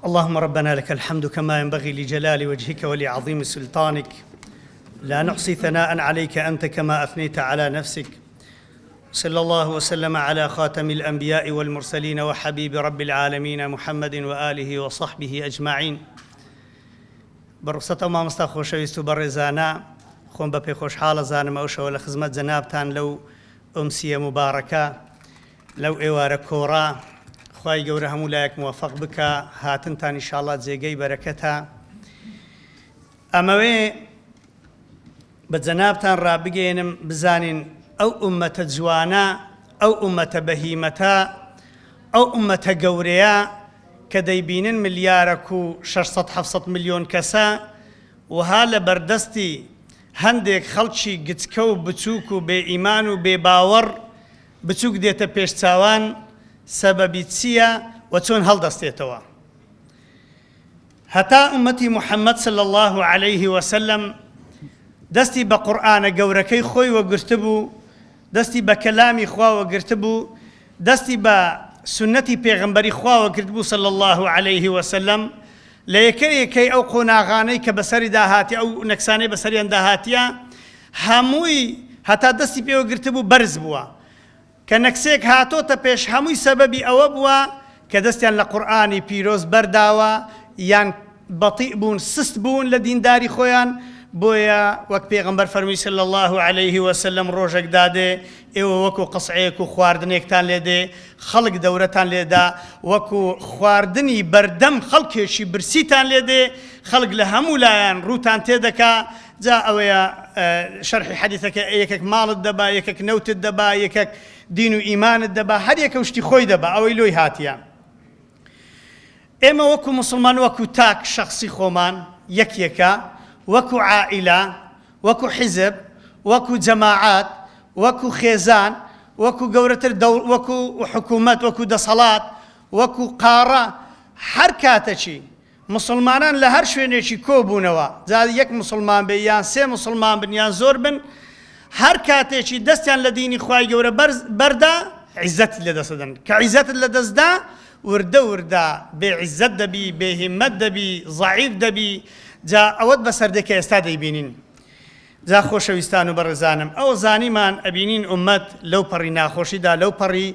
اللهم ربنا لك الحمد كما ينبغي لجلال وجهك ولعظيم سلطانك لا نحصي ثناء عليك أنت كما أثنيت على نفسك صلى الله وسلم على خاتم الأنبياء والمرسلين وحبيب رب العالمين محمد وآله وصحبه أجمعين بە ڕوخسەت ئەو مامۆستا خۆشەویست و بەڕێزانە خۆم بە پێخۆشحاڵ ئەزانم ئەو شەوە لە خزمەت جەنابتان لەو ئومسیە موبارەکە لەو ئێوارە کۆڕە خوای گەورە هەموو لایەک موفق بکا هاتنتان ئیشاڵا جێگەی بەرەکەتە ئەمەوێ بە جەنابتان ڕابگەیەنم بزانین ئەو ئومەتە جوانە ئەو ئومەتە بەهیمەتە ئەو ئومەتە گەورەیە کە دەیبینن ملیارەک و 600 700 ملیۆن کەسە وها لە بەردەستی هەندێک خەڵکی گچکە و بچووک و بێ ئیمان و بێ باوەڕ بچوک دێتە پێش چاوان سەبەبی چیە و چۆن هەڵدەستێتەوە؟ هەتا ئومەتی محمد صلی اللە علیه وسلم دەستی بە قورئانە گەورەکەی خۆی وەگرتبوو، دەستی بە کەلامی خوا وەگرتبوو، دەستی بە سوننەتی پێغەمبەری خوا وەگرتبوو صلی اللە علیه وسلم، لە یەکە یەکەی ئەو قۆناغانەی کە بەسەریدا هاتیە، ئەو نەکسانەی بەسەریاندا هاتیە، هەمووی هەتا دەستی پێوە گرتبوو بەرز بووە. کە نەکسێک هاتۆتە پێش هەمووی سەبەبی ئەوە بووە کە دەستیان لە قورئانی پیرۆز بەرداوە یان بەتیء بوون سست بوون لە دینداری خۆیان بۆیە وەک پێغەمبەر فەرمووی صلی اللە علیه وسلم ڕۆژێک دادێ ئێوە وەکو قسعەیەک و خواردنێکتان لێ دێ خەڵک دەورەتان لێدا وەکو خواردنی بەردەم خەڵکێکی برسیتان لێ دێ خەڵک لە هەموو لایەن ڕووتان تێدەکا جا ئەوەیە شەرحی حەدیثەکە یەکێک ماڵت دەبا یەکێک نەوتت دەبا یەکێک دین و ئیمانت دەبا هەر یەکە و شتی خۆی دەبا ئەوەی لۆی هاتیە ئێمە وەکو موسڵمان وەکو تاک شەخسی خۆمان یەک یەکە وەکو عائیلە وەکو حیزب وەکو جەماعەت وەکو خێزان وەکو گەورەتر دەوڵ وەکو حکوومەت وەکو دەسەڵات وەکو قاڕە هەر کاتەکی موسڵمانان لە هەر شوێنێکی کۆبوونەوە، جا یەک موسڵمان بێ یان سێ موسڵمان بن یان زۆر بن، هەر کاتێکی دەستیان لە دینی خوای گەورە بەرز بەردا عیزەتی لە دەست دەدەن، کە عیزەتت لە دەست دا وردە وردە بێ عیزەت دەبی، بێ هیمەت دەبی، زەعیف دەبی، جا ئەوەت بەسەر دێ کە ئێستا دەیبینین. جا خۆشەویستان و بەڕێزانم ئەوە زانیمان ئەبینین ئوممەت لەو پەڕی ناخۆشیدا لەو پەڕی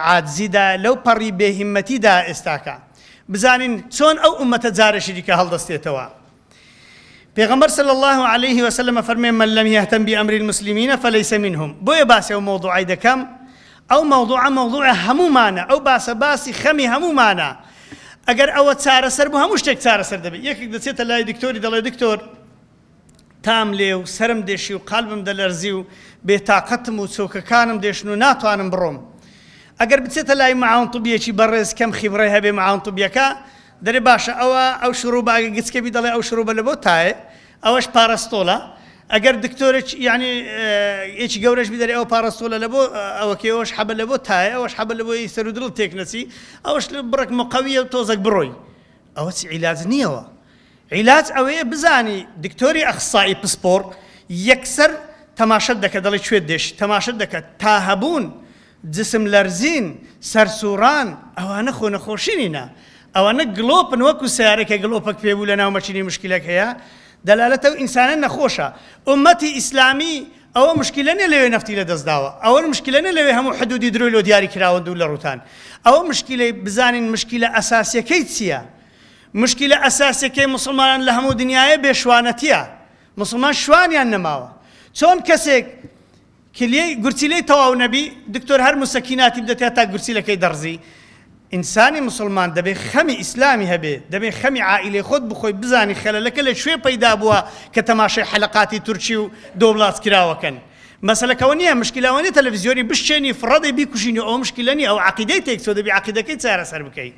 عاجزیدا لەو پەڕی بێ هیمەتیدا ئێستاکە بزانین چۆن ئەو ئوممەتە جارێکی دیکە هەڵدەستێتەوە پێغەمبەر صلی الله علیه وسلم فەرمێ من لم يهتم بأمر المسلمین فليس منهم بۆیە باسی ئەو مەوضوعەی دەکەم ئەو مەوضوعە مەوضوع هەموومانە ئەو باسە باسی خەمی هەموومانە ئەگەر ئەوە چارەسەر بوو هەموو شتێک چارەسەر دەبێت یەکێک دەچێتە لای دکتۆری دەڵێ دکتۆر تام لێ و سەرم دێشی و قالبم دەلەرزی و بێتاقەتم و چۆکەکانم دێشن و ناتوانم بڕۆم. ئەگەر بچێتە لای معاون طبیەکی بەڕێز کەم خیبڕەی هەبێ معاون طبیەکە دەرێ باشە ئەوە ئەو شڕوبە ئەگەر گچکە بی دەڵێ ئەو شڕوبە لە بۆ تایە ئەوەش پارەستۆلە ئەگەر دکتۆرێک یعنی یەکی گەورەش بی دەرێ ئەو پارەستۆلە لە بۆ ئەوەکەی ئەوەش حەبە لە بۆ تایە ئەوەش حەبە لە بۆ سەر و دڵت تێک نەچی ئەوەش بڕێک مقەویە و تۆزەک بڕۆی ئەوە چ عیلاج نییەوە عیلاج ئەوەیە بزانی دکتۆری ئەخسائی پسپۆڕ یەکسەر تەماشەت دەکە دەڵێ کوێت دێشی تەماشەت دەکە تا هەبوون جسم لەرزین سەرسوڕان ئەوانە خۆ نەخۆشی نینە ئەوانە گڵۆپن وەکو سەیارەکە گڵۆپەک پێبوو لە ناو مەکینەی مشکلەک هەیە دەلالەتە و ئینسانە نەخۆشە ئومەتی ئیسلامی ئەوە مشکلە نیە لەوێ نەفتی لە دەست داوە ئەوە مشکلە نیە لەوێ هەموو حدودی درۆی لۆ دیاری کراوە دوور لە ڕووتان ئەوە مشکلەی بزانین مشکلە ئەساسیەکەی چییە مشکلە ئەساسیەکەی موسڵمانان لە هەموو دنیایە بێ شوانەتیە موسڵمان شوانیان نەماوە چۆن کەسێک کلیەی گورچیلەی تەواو نەبی دکتۆر هەر مسەکیناتی بدەتێ تا گورچیلەکەی دەڕزی ئینسانی مسلمان دەبێ خەمی ئیسلامی هەبێ دەبێ خەمی عائیلەی خۆت بخۆی بزانی خەلەلەکە لە کوێ پەیدا بووە کە تەماشای حەلەقاتی تورکی و دۆبلاج کراوەکەن مەسەلەکەوە نییە مشکلەوە نیە تەلەڤیزیۆنی بشچێنی فڕەدەی بیکوژینی ئەو مشکلە نیە ئەو عەقیدەی تێکچووە دەبی عەقیدەکەی چارەسەر بکەی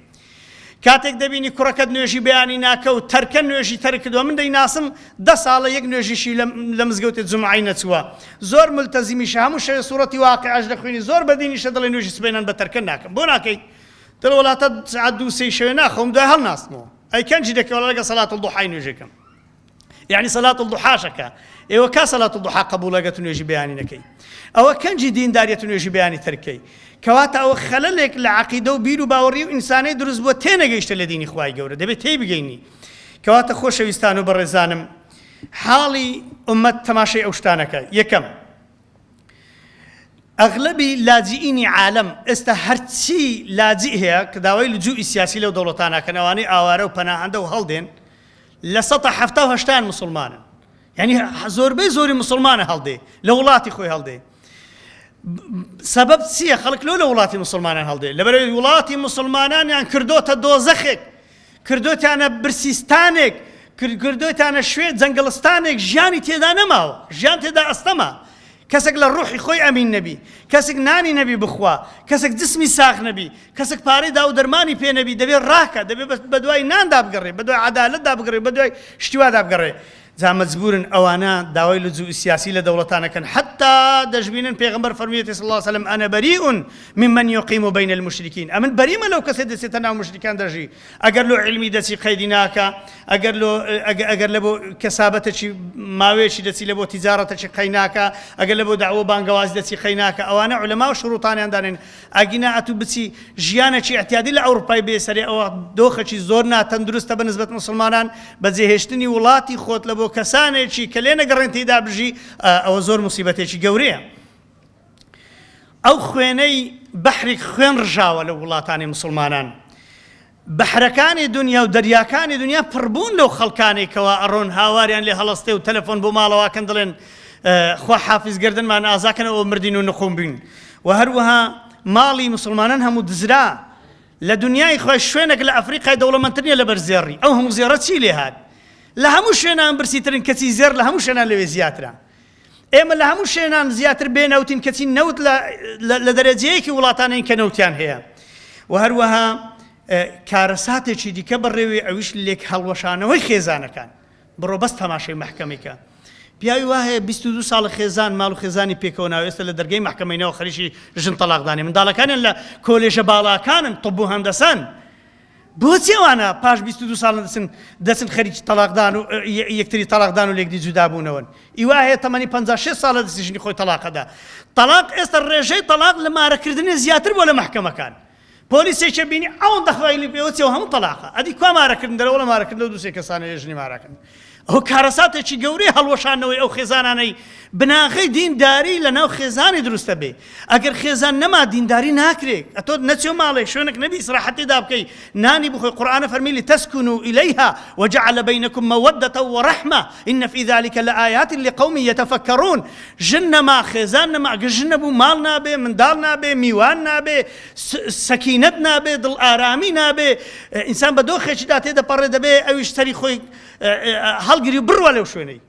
کاتێک دەبینی کوڕەکەت نوێژی بەیانی ناکە و تەرکە نوێژی تەرک کردووە من دەیناسم دە ساڵە یەک نوێژیشی لە مزگەوتێ جومعەی نەچووە زۆر ملتەزیمیشە هەموو شەوێ سوڕەتی واقعەش دەخوێنی زۆر بە دینیشە دەڵێ نوێژی سبەینان بە تەرکە ناکەم بۆ ناکەی دەڵێ وەڵا تا سەعات دوو سێی شەوێ ناخەوم دوای هەڵناستمەوە ئەی کەنجی دەکەی وەڵا لەگەڵ سەلات الضحای نوێژەکەم. یعنی سەلات الضحاشەکە ئێوە کا سەلات الضحا قبوڵەگە تو نوێژی بەیانی نەکەی ئەوە کەنجی دینداریە تو نوێژی بەیانی تەرکەی کەواتە ئەوە خەلەلێک لە عەقیدە و بیر و باوەڕی و ئینسانەی دروست بووە تێنەگەیشتە لە دینی خوای گەورە دەبێت تێی بگەینی کەواتە خۆشەویستان و بەڕێزانم حاڵی ئومەت تەماشای ئەو شتانەکە یەکەم ئەغلەبی لاجئینی عالەم ئێستا هەرچی لاجئ هەیە کە داوای لجوئی سیاسی لەو دەوڵەتانەکەن ئەوانەی ئاوارە و پەناهەندە و هەڵدێن 70% مسلمانن یعنی زۆربەی زۆری مسلمانە هەڵدێ لە وڵاتی خۆی هەڵدێ سەبەب چییە خەڵک لۆ لە وڵاتی مسلمانان هەڵدێ لەبەرەوەی وڵاتی مسلمانانیان کردۆتە دۆزەخێک کردۆتیانە برسیستانێک کردۆتیانە شوێ جەنگڵستانێک ژیانی تێدا نەماوە ژیان تێدا ئەستەمە کەسێک لە ڕوحی خۆی ئەمین نەبی کەسێک نانی نەبی بخوا کەسێک جسمی ساغ نەبی کەسێک پارەی دا و دەرمانی پێ نەبی دەبێ ڕاکە دەبێ بەدوای ناندا بگەڕێ بەدوای عەدالەتدا بگەڕێ بەدوای شتیوادا بگەڕێ جا مەجبورن ئەوانە داوای لجوء سیاسی لە دەوڵەتان ئەکەن حەتا دەشبینن پێغەمبەر فەرموویەتی صلی اللە علیه وسلم انا بریء ممن یقیم بین المشرکین ئەمن بەریمە لەو کەسەی دەچێتە ناو مشریکان دەژی ئەگەر لۆ عیلمی دەچی قەیدی ناکا ئەگەر لۆ ئەگەر لە بۆ کەسابەتەکی ماوەیەکی دەچی لە بۆ تیجارەتەکی قەی ناکا ئەگەر لە بۆ دەعوە بانگەوازی دەچی قەی ناکا ئەوانە عولەما و شروطانیان دانێن ئەگینا ئەتوو بچی ژیانێکی ئیعتیادی لە ئەوروپای بێ سەرێ ئەوە دۆخێکی زۆر ناتەندروستە بە نسبەت موسڵمانان بەجێهێشتنی وڵاتی خۆت لە بۆ کەسانێکی کە لێ نەگەڕێن تێیدا بژی ئەوە زۆر موسیبەتێکی گەورەیە ئەو خوێنەی بەحرێک خوێن ڕژاوە لە وڵاتانی موسڵمانان بەحرەکانی دونیا و دەریاکانی دونیا پڕبوون لەو خەڵکانەی کەوا ئەڕۆن هاواریان لێ هەڵەستێ و تەلەفۆن بۆ ماڵەوە کەن دەڵێن خوا حافیز گەردنمان ئازا کەن ئەوە مردین و نقوم بووین و هەروەها ماڵی موسڵمانان هەموو دزرا لە دنیای خۆی شوێنێک لە ئەفریقای دەوڵەمەندتر نییە لەبەر زێڕی ئەو هەموو زێڕە چی لێ هات لە هەموو شوێنان برسیترن کەچی زێڕ لە هەموو شوێنان لەوێ زیاترە ئێمە لە هەموو شوێنان زیاتر بێ نەوتین کەچی نەوت لە دەرەجەیەکی وڵاتانین کە نەوتیان هەیە و هەروەها کارەساتێکی دیکە بەڕێوی ئەویش لێک هەڵوەشانەوەی خێزانەکان بڕۆ بەس تەماشای مەحکەمەی کە پیاوی وا هەیە 22 ساڵە خێزان ماڵ و خێزانی پێکەوە ناوە ئێستا لە دەرگەی مەحکەمەینەوە خەریکی ژن تەلاقدانی منداڵەکانیان لە کۆلێژە باڵاکانن طب و هەندەسەن بۆچی ئەوانە پاش 22 ساڵ دەچن دەچن خەریکی تەلاقدان و یەکتری تەلاقدان و لێکدی جودابوونەوەن ئیوا هەیە تەمەنی 56 ساڵە دەستی ژنی خۆی تەلاقەدا تەلاق ئێستا ڕێژەی تەلاق لە مارەکردنی زیاتر بۆ لە مەحکەمەکان پۆلیسێکە بینی ئەوەندە فایلی پێوە چێ و هەموو تەلاقە ئەدی کوا مارەکردن دەرەوە لە مارەکردن لەو دووسێ کەسانە ژنی مارەکەن ئەو کارەساتێکی گەورەی هەڵوەشاندنەوەی ئەو خێزانانەی بناغەی دینداری لە ناو خێزانی دروستە بێ ئەگەر خێزان نەما دینداری ناکرێ ئەتۆ نەچێ ماڵێک شوێنێک نەبی ئیسراحەت تێدا بکەی نانی بخۆی قورئانە فەرمی لتسکنوا إليها وجعل بينكم مودة ورحمة إن في ذلك لآيات لقوم يتفكرون ژن نەما خێزان نەما ئەگەر ژن نەبوو ماڵ نابێ منداڵ نابێ میوان نابێ سەکینەت نابێ دڵ ئارامی نابێ ئینسان بە دۆخێکیدا تێدەپەڕێ دەبێ ئەویش سەری خۆی هەڵگری و بڕوا لەو شوێنەی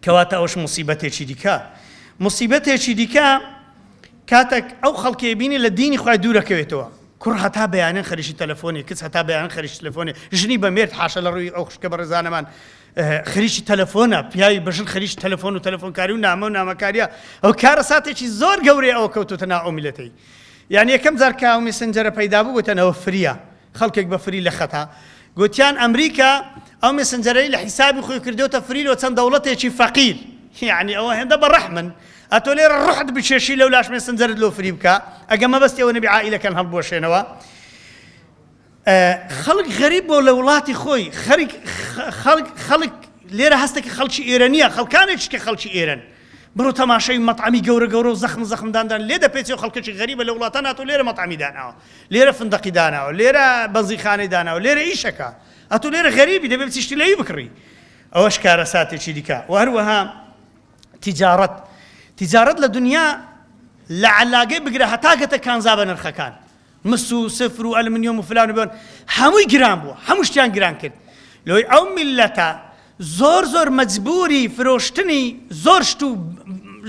کەواتە ئەوش موسیبەتێکی دیکە موسیبەتێکی دیکە کاتێک ئەو خەڵکێ بینی لە دینی خۆی دوورەکەوێتەوە کوڕ هەتا بەیانە خەریکی تەلەفۆنی کچ هەتا بەیان خەریکی تەلەفۆنی ژنی بە مێرد حاشە لە ڕووی ئەو خوشکە بەڕێزانەمان خەریکی تەلەفۆنە پیاوی بەژن خەریکی تەلەفۆن و تەلەفۆنکاری و نامە و نامەکاریە ئەو کارە ساتێکی زۆر گەورەیە ئەوە کەوتوتە ناو ئەو میلەتەی یان یەکەم جار کە ئەو messenger ە پەیدا بوو گوتیان ئەوە free یە خەڵکێک بە free لە خەتا گوتیان ئەمریکا ئەو messenger ەی لە حیسابی خۆی کردوتە free لۆ چەند دەوڵەتێکی فەقیر یعنی ئەوە هێندە بە ڕەحمن ئەتۆ لێرە ڕحت بچێشی لەو لاش messenger ت لۆ free بکە ئەگە مەبەستی ئەوە نەبی عائیلەکان هەڵبوەشێنەوە خەڵک غەریب بۆ لە وڵاتی خۆی خەریک خەڵک خەڵک لێرە هەستێکی خەڵکی ئێرە نییە خەڵکانێکش کە خەڵکی ئێرەن بڕۆ تەماشای مەطعەمی گەورە گەورە و زەخم زەخم داندان لێ دەپێچێ و خەڵکێکی غەریبە لە وڵاتان هاتوو لێرە مەطعەمی داناوە لێرە فندەقی داناوە لێرە بەنزینخانەی داناوە لێرە ئیشەکە ئەتۆ لێرە غەریبی دەبێ بچی شتی لەوی بکڕی ئەوەش کارەساتێکی دیکە و هەروەها تیجارەت تیجارەت لە دنیا لە عەلاگەی بگرە هەتا گەتە کانزا بە نرخەکان مس و سفر و ئەلمنیۆم و فلان و بێن هەمووی گران بووە هەموو شتیان گران کرد لۆی ئەو میللەتە زۆر زۆر مەجبوری فرۆشتنی زۆر شت و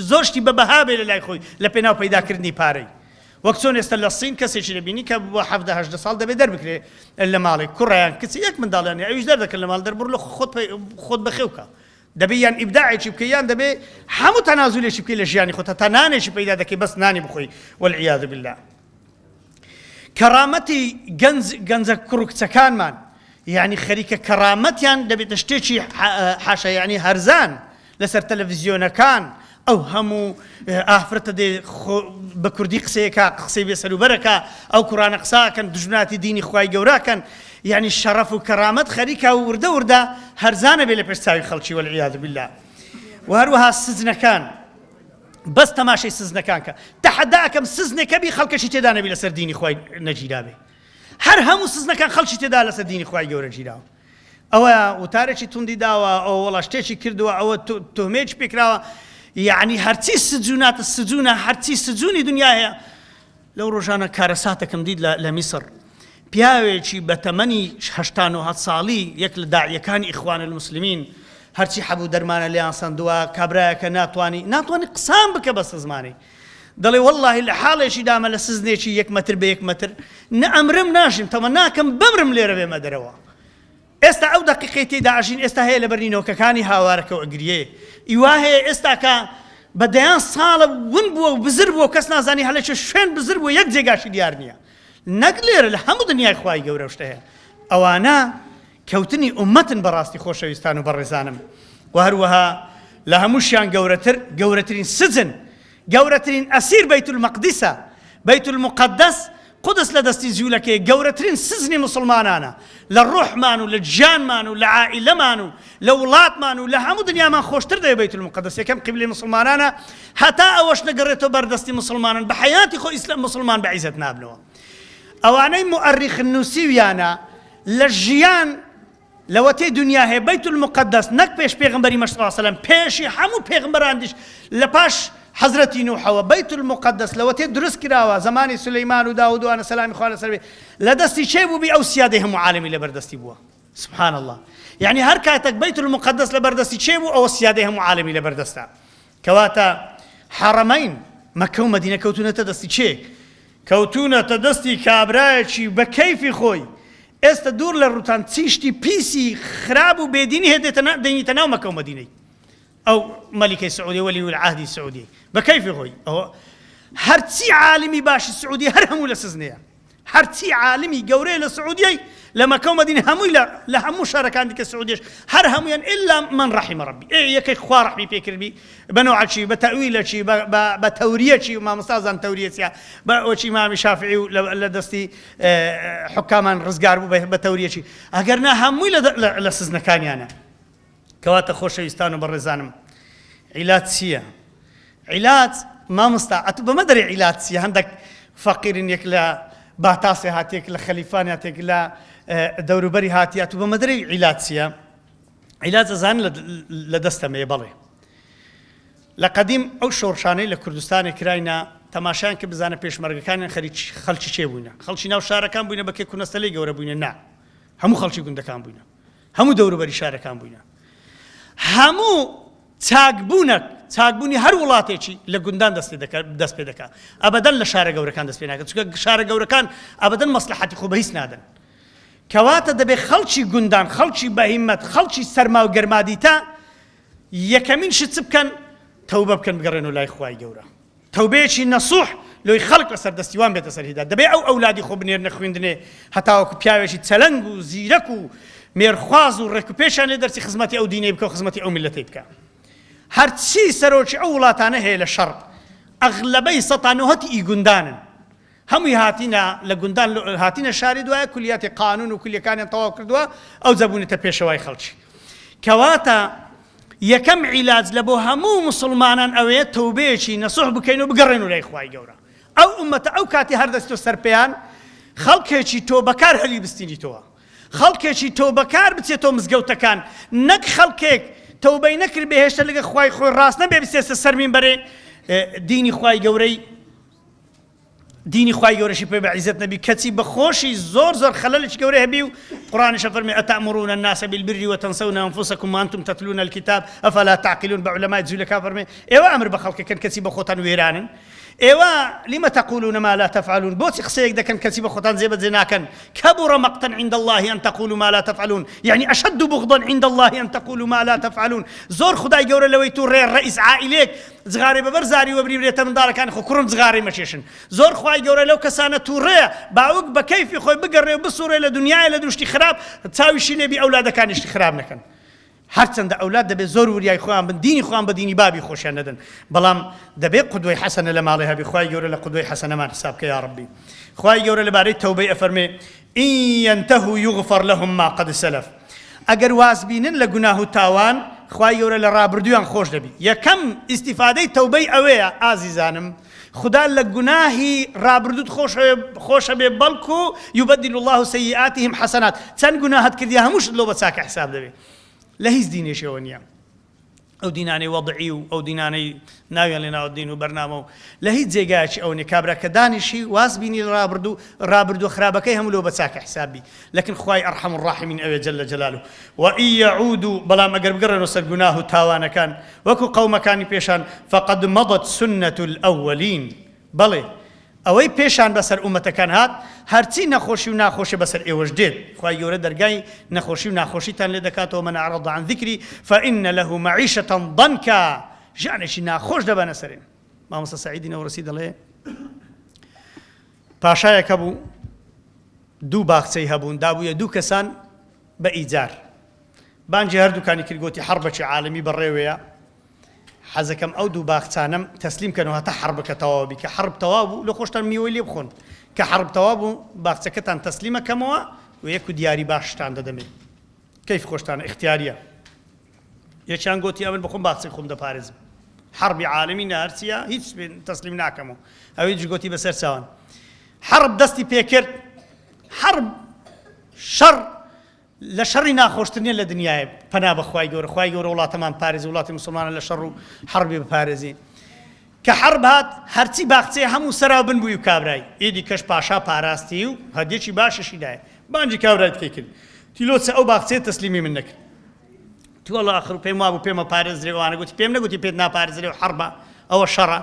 زۆر شتی بە بەها بێ لە لای خۆی لە پێناو پەیداکردنی پارەی وەک چۆن ئێستا لە سین کەسێکی دەبینی کە بۆ حەڤدە هەژدە ساڵ دەبێ دەربکرێ لە ماڵێک کوڕیان کچی یەک منداڵیان ئەویش دەردەکەن لە ماڵ دەربڕ لە خۆت خۆت بەخێو کە دەبێ یان ئیبداعێکی بکەی یان دەبێ هەموو تەنازولێکی بکەی لە ژیانی خۆت هەتا نانێکی پەیدا دەکەی بەس نانی بخۆی والعیاذ بالله کەرامەتی گەنج گەنجە کوڕ و کچەکانمان. یعنی خەریکە کەڕامەتیان دەبێتە شتێکی حاشا یعنی هەرزان لەسەر تەلەڤیزیۆنەکان ئەو هەموو ئافرەتە دێ بە کوردی قسەیەکا قسەی بێ سەروبەرەکە ئەو کوڕانە قساکەن دوژمناتی دینی خوای گەوراکەن یعنی شەڕەف و کەرامەت خەریکە وردە وردە هەرزانە بێ لە پێش چاوی خەڵکی والعیاذ بالله و هەروەها سجنەکان بەس تەماشەی سزنەکان کە تەحەدا ئەکەم سزنێکە بی خەڵکەشی تێدا نەبی لەسەر دینی خوای نەگیرابێ هەر هەموو سزنەکان خەڵکی تێدا لەسەر دینی خوای گەورە گیراوە ئەوە وتارێکی توندی داوە ئەوە وەڵا شتێکی کردووە ئەوە تهمەیەکی پێکراوە یعنی هەرچی سجوناتە سجونە هەرچی سجونی دنیا هەیە لەو ڕۆژانە کارەساتێکم دیت لە میسر پیاوێکی بە تەمەنی 89 ساڵی یەک لە داعیەکانی ئیخوان المسلمین هەرچی حەبوو دەرمانە لێیان سەندووە کابرایەکە ناتوانانی ناتوانانی قسان بکە بەسە زمانی دەڵێ وەڵڵاهی لە حاڵێکی دامە لە سزنێکی یەک مەتر بە یەک مەتر نە ئەمرم ناژیم تەمە ناکەم بمرم لێرە بێمە دەرەوە ئێستا ئەو دەقیقەی تێیدا ئەژین ئێستا هەیە لەبەر نینۆکەکانی هاوارەکە و ئەگریێ ئیوا هەیە ئێستاکە بە دەیان ساڵە ون بووە و بزر بووە کەس نازانی هەلەکێ شوێن بزر بووە یەک جێگاشی دیار نییە نەک لێرە لە هەموو دنیای خوای گەورە شتە هەیە ئەوانە کەوتنی ئومەتن بەڕاستی خۆشەویستان و بەڕێزانم و هەروەها لە هەمووشیان گەورەتر گەورەترین سجن گەورەترین ئەسیر بەیت المەقدسە بەیت المقدس قودس لە دەستی جوولەکەیە گەورەترین سجنی موسڵمانانە لە ڕۆحمان و لە گیانمان و لە عائیلەمان و لە وڵاتمان و لە هەموو دنیامان خۆشتر دەوێ بەیت المقدس یەکەم قیبلەی موسڵمانانە هەتا ئەوەش نەگەڕێتەوە بەر دەستی موسڵمانان بە حەیاتی خۆ ئیسلام موسڵمان بە عیزەت نابنەوە ئەوانەی موئەریخن نووسیویانە لە ژیان لەوەتەی دونیا هەیە بەیت المقدس نەک پێش پێغەمبەری مە صلی اللە علیە وسلم پێشی هەموو پێغەمبەراندیش لە پاش حەزرەتی نوحەوە بەیت المقدس لەوەتەی دروست کراوە زەمانی سولەیمان و داود و ئەنە سەلامی خوا لەسەر بێ لە دەستی کێ بووبی ئەو سیادەی هەموو عالەمی لەبەر دەستی بووە سبحان الله یعنی هەر کاتێک بەیت المقدس لەبەر دەستی کێ بوو ئەوە سیادەی هەموو عالەمی لەبەر دەستە کەواتە حەڕەمەین مەکە و مەدینە کەوتونەتە دەستی کێ کەوتوونەتە دەستی کابرایەکی بە کەیفی خۆی، ئێستە دوور لە ڕووتان چی شتی پیسی خراب و بێدینی هەیە دێتە دەینیتە ناو مەکە و مەدینەی ئەو مەلیکەی سعودیە وەلی العهدی سعودی بە کەیفی خۆی ئەوە هەرچی عالمی باشی سعودی هەر هەموو لە سزنەیە هەرچی عالمی گەورەیە لە سعودیەی لە مەکە و مەدینە هەمووی لە لە هەموو شارەکان دیکە سعودیش هەر هەموویان ئیلا من رحم ربی ئێ یەکەی خوا ڕەحمی پێ کردبی بە نەوعەکی بە تەئویلەکی بە بە بە تەوریەکی مامۆستا زان تەوریە چیە بە ئەوەکی ئیمامی شافعی و لە دەستی حکامان ڕزگار بوو بە تەوریەکی ئەگەر نا هەمووی لە سزنەکانیانە کەواتە خۆشەویستان و بەڕێزانم عیلاج چییە؟ عیلاج مامۆستا ئەتو بەمە دەرێ عیلاج چییە هەندێک فەقیرن یەک لە باتاسێ هاتێک لە خەلیفان هاتێک لە دەوروبەری هاتی ئەتو بەمە دەرێ عیلاج چییە؟ عیلاج ئەزان لە دەستەمەیە بەڵێ لە قەدیم ئەو شۆڕشانەی لە کوردستانێ کراینا تەماشایان کرد بزانە پێشمەرگەکانیان خەریک خەڵکی کێ بووینە خەڵکی ناو شارەکان بووینە بە کێ کونەستەلەی گەورە بووینە نا هەموو خەڵکی گوندەکان بووینە هەموو دەوروبەری شارەکان بووینە هەموو چاکبوونەک چاکبوونی هەر وڵاتێکی لە گوندان دەست دەست پێ دەکات ئەبەدەن لە شارە گەورەکان دەست پێ ناکات چونکە شارە گەورەکان ئەبەدەن مەسلحەتی خۆ بە هیچ نادەن کەواتە دەبێ خەڵکی گوندان خەڵکی بەهیمەت خەڵکی سەرما و گەرمادیتە یەکەمین شت چ بکەن تەوبە بکەن بگەڕێنەوە لای خوای گەورە تەوبەیەکی نەسوح لۆی خەڵک لەسەر دەستی وان بێتە سەر هیدایەت دەبێ ئەو ئەولادی خۆ بنێرنە خویندنێ هەتاوەکو پیاوێکی چەلەنگ و زیرەک و مێرخواز و ڕێکوپێکیان لێ دەرچی خزمەتی ئەو دینەی بکە و خزمەتی ئەو میللەتەی بکە هەرچی سەرۆکی ئەو وڵاتانە هەیە لە شەڕ ئەغلەبەی سەتا نۆهەتی ئی گوندانن هەمووی هاتینە لە گوندان هاتینە شاری دوایە کولیاتی قانون و کولیەکانیان تەواو کردووە ئەو جەبوونەتە پێشەوای خەڵکی کەواتە یەکەم عیلاج لە بۆ هەموو موسڵمانان ئەوەیە تەوبەیەکی نەسوح بکەین و بگەڕێن و لای خوای گەورە ئەو ئومەتە ئەو کاتی هەر دەستۆ سەر پێیان خەڵکێکی تۆبەکار هەلی بستینیتەوە خەڵکێکی تۆبەکار بچێتەوە مزگەوتەکان نەک خەڵکێک تەوبەی نەکرد بێ هێشتا لەگە خوای خۆی ڕاست نەبێ بچێتە سەر مینبەرێ دینی خوای گەورەی دینی خوای گەورەشی پێ بە عیزەت نەبی کەچی بە خۆشی زۆر زۆر خەلەلێکی گەورە هەبی و قورآنیش فەرمی ئەتەئمرون الناس بالبر وتنسون انفسکم وانتم تتلون الكتاب افلا تعقلون بە علەمای جوولەکە فەرمی ئێوە ئەمر بە خەڵکەکەن کەچی بە خۆتان وێرانن. ئێوە لم تقولون ما لا تفعلون بۆچی قسەیەک دەکەن کەچی بە خۆتان جێبەجێ ناکەن کبر مقتا عند الله ان تقولوا ما لا تفعلون یعنی اشد بغضا عند الله ان تقولوا ما لا تفعلون زۆر خدای گەورە لەوەی توڕێ ڕئیس عائیلێک جغارەی بەبەر زاری وەبری برێتە منداڵەکانی خۆ کوڕم جغارەی مەکێشن زۆر خوای گەورە لەو کەسانە توڕەیە باوک بە کەیفی خۆی بگەڕێ و بسوڕێ لە دنیایە لە دوشتی خراپ چاویشی لێبی ئەولادەکانیشتی خراپ نەکەن هەرچەندە ئەولاد دەبێت زۆر وریای خۆیان بن دینی خۆیان بە دینی بابی خۆشیان نەدەن بەڵام دەبێت قدوەی حەسەنە لە ماڵێ هەبی خوای گەورە لە قدوەی حەسەنەمان حساب کە یا ڕبی خوای گەورە لەبارەی تەوبەی ئەفەرمێ إن ينتهوا يغفر لهم ما قد سلف ئەگەر واز بینن لە گوناه و تاوان خوای گەورە لە ڕابردوویان خۆش دەبی یەکەم ئیستیفادەی تەوبەی ئەوەیە ئازیزانم خودا لە گوناهی ڕابردووت خۆشەبێ بەڵکو یبدل الله سیئاتهم حسنات چەند گوناهت کردیە هەمووشت لۆ بە چاکە حساب دەبێ لە هیچ دینێکەوە نییە ئەو دینانەی وەضعی و ئەو دینانەی ناویان لێ ناوە دین و بەرنامە و لە هیچ جێگایەکی ئەو نیە کابرا کە دانیشی واز بینی لە ڕابردوو ڕابردووە خراپەکەی هەموو لۆ بە چاکە حساب بی لەکن خوای ارحم الراحمین ئەوێ جل جلاله وان یعودوا بەڵام ئەگەر بگەڕێنەوە سەر گوناه و تاوانەکان وەکو قەومەکانی پێشان فقد مضت سنة الاولین بەڵێ ئەوەی پێشان بەسەر ئومەتەکان هات هەرچی نەخۆشی و ناخۆشی بەسەر ئێوەش دێت خوای گەورە دەرگای نەخۆشی و ناخۆشیتان لێ دەکاتەوە من اعرض عن ذکری فان له معیشة ضنکا ژیانێکی ناخۆش دەبەنە سەرێ مامۆستا سەعیدی نەورەسی دەڵێ پاشایەک هەبوو دوو باخچەی هەبوون دابوویە دوو کەسان بە ئیجار بانگی هەردووکانی کرد گۆتی حەڕبەکی عالەمی بەڕێوەیە حەزەکەم ئەو دوو باخچانەم تەسلیم کەنەوە هەتا حەڕبەکە تەواو بی کە حەڕب تەواو بوو لە خۆشتان میوەی لێ بخۆن کە حەڕب تەواو بوو باخچەکەتان تەسلیمە کەمەوە و یەک و دیاری باشتان دەدەمێ کەیف خۆشتانە ئیختیاریە یەکیان گۆتی ئەمن بخۆم باخچەی خۆم دەپارێزم حەڕبی عالەمی نە هەرچیە هیچ تەسلیم ناکەمەوە ئەوی دیش گۆتی بەسەر چاوان حەڕب دەستی پێکرد حەڕب شەڕ لە شەڕی ناخۆشتر نیە لە دنیایە پەنا بە خوای گەورە خوای گەورە وڵاتەمان پارێزی وڵاتی مسلمانە لە شەڕ و حەڕبی بپارێزی کە حەڕب هات هەرچی باخچەیە هەموو سەراو بن بووی و کابرای ئیدی کەش پاشا پاراستی و هەدیەکی باشیشی دایە بانگی کابرای دیکەی کرد تی لۆ چە ئەو باخچەیە تەسلیمی من نەکرد تی وەڵا ئاخر پێم وابوو پێمە پارێزرێ ئەوانە گوتی پێم نەگوتی پێت ناپارێزرێ و حەڕبە ئەوە شەڕە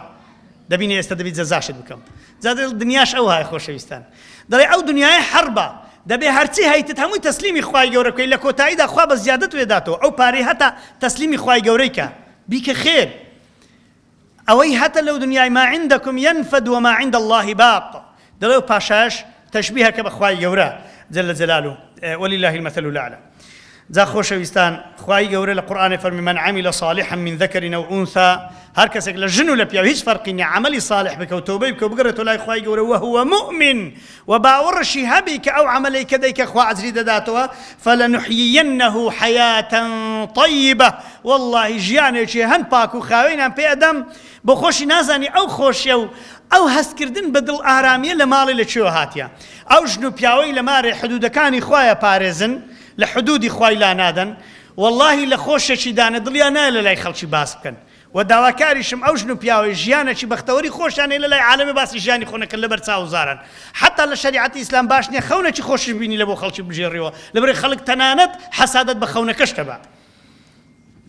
دەبینی ئێستا دەبی جەزاشت بکەم جا دنیاش ئەو های خۆشەویستان دەڵێ ئەو دنیای حەڕبە دەبێ هەرچی هەیتت هەمووی تەسلیمی خوای گەورە بکەی لە کۆتاییدا خوا بە زیادەت وێداتەوە ئەو پارەی هەتا تەسلیمی خوای گەورەی کە بیکە خێر ئەوەی هەتە لەو دنیای ما عندکم ینفد وما عند اللە باق دەڵێ و پاشایش تەشبیهەکە بە خوای گەورە جل جلاله ولله المثل الاعلى جا خۆشەویستان خوای گەورە لە قورئانێ فەرمی من عمل صالحا من ذکر او انثى هەر کەسێک لە ژن و لە پیاو هیچ فەرقی نییە عەمەلی صالح بکە و تۆبەی بکە و بگەڕێتەوە لای خوای گەورە وهو مؤمن و باوەڕشی هەبی کە ئەو عەمەلەی کە دەیکە خوا ئەجری دەداتەوە فلنحیینه حیاة طیبە وەڵڵاهی ژیانێکی هەند پاک و خاوێنیان پێ ئەدەم بۆ خۆشی نازانی ئەو خۆشیە و ئەو هەستکردن بە دڵ ئارامیە لە ماڵێ لە کوێوە هاتیە ئەو ژن و پیاوەی لە مارێ حدودەکانی خوایە پارێزن لە حدودی خوای لانادەن وەڵڵاهی لە خۆشێکی دانە دڵیان نایە لە لای خەڵکی باس بکەن وە داواکاریشم ئەو ژن و پیاوەی ژیانەکی بەختەوەری خۆشیان هەیە لەلای عالەمێ باسی ژیانی خۆ نەکەن لەبەر چاو و زاران حەتا لە شەریعەتی ئیسلام باش نیە خەونەکی خۆشیش بینی لەبۆ خەڵکی بگێڕیەوە لەبەرئەوەی خەڵک تەنانەت حەسادەت بە خەونەکەش دەبا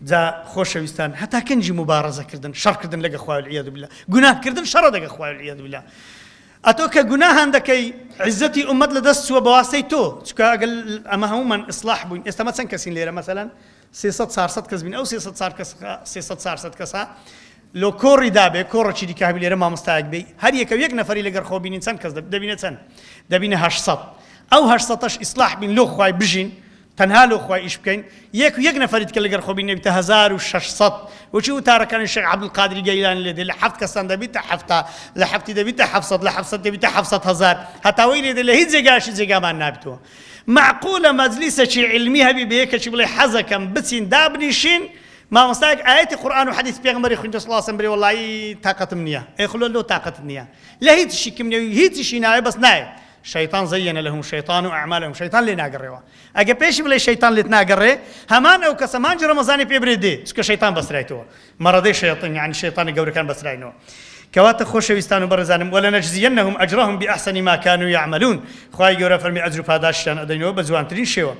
جا خۆشەویستان هەتا کەنجی موبارەزە کردن شەڕ کردن لەگە خوای العیاذ بالله گوناه کردن شەڕە دەگە خوای العیاذ بالله ئەتۆ کە گوناهان دەکەی عیزەتی ئومەت لە دەست چووە بەواسەی تۆ چکە ئەگەل ئەمە هەموومان ئیسلاح بووین ئێستا مە چەند کەسین لێرە مەسەلەن 300 400 کەس بین ئەو 300 4 کەس 300 400 کەسە لۆ کۆڕی دابێ کۆڕەکی دیکە هەبی لێرە مامۆستایەک بێ هەر یەکە یەک نەفەری لەگەر خۆ بینین چەند کەس دەبینە چەند دەبینە 800 ئەو 800ەش ئیسلاح بین لۆ خوای بژین تەنها لۆ خوای ئیش بکەین یەک و یەک نەفەری دیکە لەگەر خۆ بین نەبیتە 1600 وچی وتارەکانی شێخ عەبدولقادری گەیلانی لێ دێ لە حەفت کەسان دەبیتە حەفتا لە حەفتی دەبیتە حەفسەد لە حەفسەد دەبیتە حەفسەد هەزار هەتاوەی لێ دێ لە هیچ جێگایەکی جێگامان نابیتەوە مەعقولە مەجلیسەکی عیلمی هەبی بە یەکەکی بڵێ حەزەکەم بچین دابنیشین مامۆستایەک ئایەتی قورئان و حەدیث پێغەمبەری خوێندە صلی الله علیه و سلم برێ وەڵایی تاقەتم نییە ئەی خلۆ لۆ تاقەتت نییە لە هیچ شیکم نییە هیچیشی ناوێ بەس نایە شەیتان زین لهم شیطان اعمالهم شەیتان لێ ناگەڕێەوە ئەگە پێشی بڵێ شەیتان لێت ناگەڕێ هەمان ئەو کەسە مانگی ڕەمەزانی پێ برێ دێ چونکە شەیتان بەسرایتەوە مەڕەدەی شەیاطین یعنی شەیتانی گەورەکان بەسراینەوە کەواتە خۆشەویستان و بەڕێزانم ولنجزینهم اجرهم باحسن ما كانوا يعملون خوای گەورە فەرمی ئەجر و پاداشتیان ئەدەینەوە بە جوانترین شێوە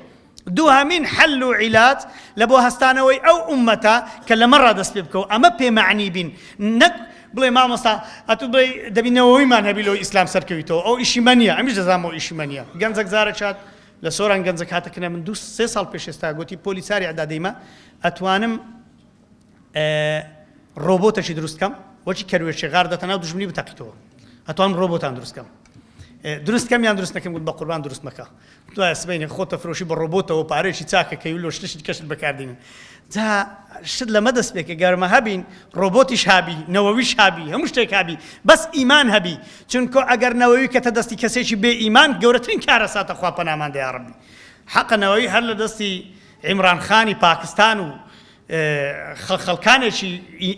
دووهەمین حەل و عیلاج لە بۆ هەستانەوەی ئەو ئوممەتە کە لەمەڕا دەست پێ بکەو ئەمە پێ مەعنی بین نەک. بڵێ مامۆستا ئەتوو بڵێ دەبی نەوەویمان هەبی لۆ ئیسلام سەرکەویتەوە ئەو ئیشی مە نییە ئەمیش دەزانم ئەو ئیشی مە نییە گەنجەک جارێک هات لە سۆران گەنجەک هاتە کنە من دوو سێ ساڵ پێش ئێستا گوتی پۆلی چاری ئەعدادیمە ئەتوانم ڕۆبۆتەکی دروست کەم وەکی کەروێشێ غار دەتە ناو دوژمنی بتەقیتەوە ئەتوانم ڕۆبۆتان دروست کەم دروست کەم یان دروست نەکەم گوت بە قوربان دروست مەکە دوای سبەینێ خۆتە فرۆشی بە ڕۆبۆتەوە پارێکی چاکە کەی و لۆ شتشی کەشت بەکاردێنن جا شت لەمە دەست پێکە گەرمە هەبین ڕۆبۆتیش هابی نەوەویش هابی هەموو شتێک هابی بەس ئیمان هەبی چونکۆ ئەگەر نەوەوی کەتە دەستی کەسێکی بێ ئیمان گەورەترین کارەساتە خوا پەنامان دە یاڕەبی حەقە نەوەوی هەر لە دەستی عیمران خانی پاکستان و خەڵکانێکی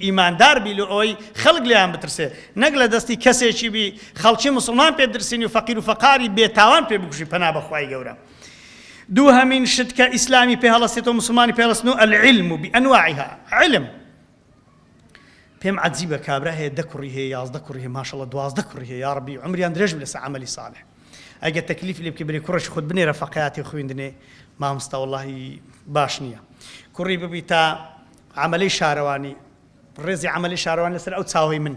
ئیماندار بی لۆ ئەوەی خەڵک لێیان بترسێ نەک لە دەستی کەسێکی بی خەڵکی موسڵمان پێ بدرسینی و فەقیر و فەقاری بێ تاوان پێ بکوژی پەنا بە خوای گەورە دووهەمین شت کە ئیسلامی پێ هەڵەسێتەوە موسڵمانی پێ هەڵەسن و العلم بأنواعها علم پێم عەجیبە کابرا هەیە دە کوڕی هەیە 11 کوڕی هەیە ماشەڵڵا 12 کوڕی هەیە یاڕەبی عومریان درێژ بێ لەسەر عەمەلی صالح ئەگەر تەکلیفی لێ بکەی برێ کوڕێکی خۆت بنێرە فەقیاتی خویندنێ مامۆستا وەڵاهی باش نییە کوڕی ببی تا عەمەلەی شارەوانی ڕێزی عەمەلەی شارەوانی لەسەر ئەو چاوەی من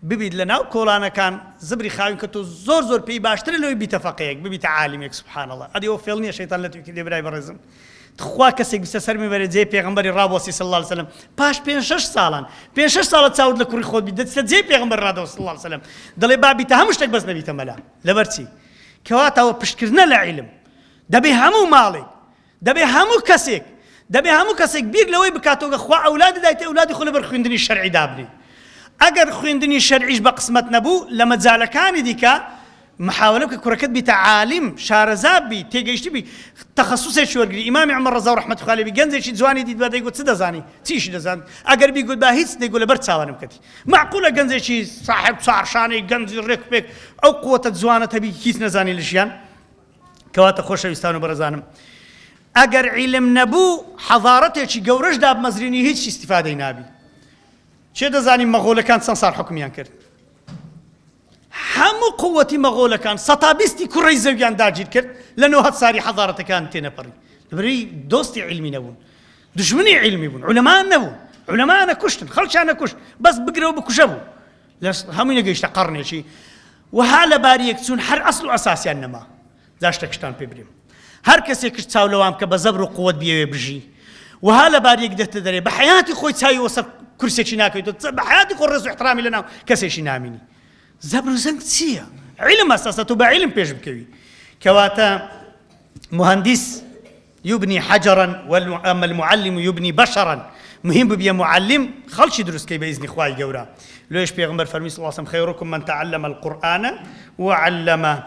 ببیت لە ناو کۆڵانەکان زبری خاوین کە تۆ زۆر زۆر پێی باشترە لەوەی بیتە فەقێیەک ببیتە عالمێک سبحان الله ئەدی ئەو فێڵ نییە شەیتان لە توی کردێ برای بەڕێزم تخوا کەسێک بچتە سەر مینبەرێ جێی پێغەمبەری ڕابوەستی صلی اللە علیە وسلم پاش پێنج شەش ساڵان پێنج شەش ساڵە چاوت لە کوڕی خۆت بی دەچتە جێی پێغەمبەر ڕادەوەستی صلی اللە علیە وسلم دەڵێ با بیتە هەموو شتێک بەس نەبیتە مەلا لەبەر چی کەواتە ئەوە پشتکردنە لە عیلم دەبێ هەموو ماڵێک دەبێ هەموو کەسێک دەبێ هەموو کەسێک بیر لەوەی بکاتەوە کە خوا ئەولادی دایتێ ئەولادی خۆ لەبەر خوێندنی شەرعی دابنێ ئەگەر خوێندنی شەرعیش بە قسمەت نەبوو لە مەجالەکانی دیکە محاولە بکە کوڕەکەت بیتە عالیم، شارەزا بی، تێگەیشتوو بی، تەخەسوسێکی وەرگری، ئیمامی عومەر ڕەزا و ڕەحمەتی خوا لێ بی گەنجێکی جوانی دیت با دەیگوت چ دەزانی؟ چ ئیشی دەزانت؟ ئەگەر بیگوت با هیچ دەیگوت لەبەر چاوانم کەتی. مەعقولە گەنجێکی ساحێب چوارشانەی گەنجی ڕێک و پێک ئەو قوەتە جوانەت هەبی هیچ نەزانی لە ژیان؟ کەواتە خۆشەویستان و بەڕێزانم ئەگەر عیلم نەبوو حەزارەتێکی گەورەش دابمەزرینی هیچ ئیستیفادەی نابی. کێ دەزانی مەغۆلەکان چەند ساڵ حوکمیان کرد؟ هەموو قووەتی مەغۆلەکان سەتا بیستی کوڕەی زەویان داگیر کرد لە نۆهەد ساری حەزارەتەکان تێنەپەڕی لەبەرئەوەی دۆستی عیلمی نەبوون دوژمنی عیلمی بوون عولەمان نەبوون عولەمانە کوشتن خەڵکیان نەکوشت بەس بگرە و بکوژە بوو لە هەمووی نەگەیشتە قەڕنێکی وەها لە باریەک چوون هەر ئەسڵ و ئەساسیان نەما جا شتەکشتان پێ برێم هەر کەسێکش چاو لەوان بکە بە زەبر و قوت بیەوێ بژی وەها لە باریەک دێتە دەرێ بە حەیاتی خۆی چاوی وەسەر کورسێکی ناکەوێت بە حەیاتی خۆ ڕێز و احترامی لەناو کەسێکی نامینی زەبر و زەنگ چییە؟ عیلم ئەساسە تۆ بە عیلم پێش بکەوی کەواتە مهندس یبنی حجرا اما المعلم یبنی بشرا مهم ببیە معلم خەڵکی دروست کەی بە ئیزنی خوای گەورە لۆیش پێغەمبەر فەرمی صلی الله علیه و سلم خیرکم من تعلم القرآن وعلمه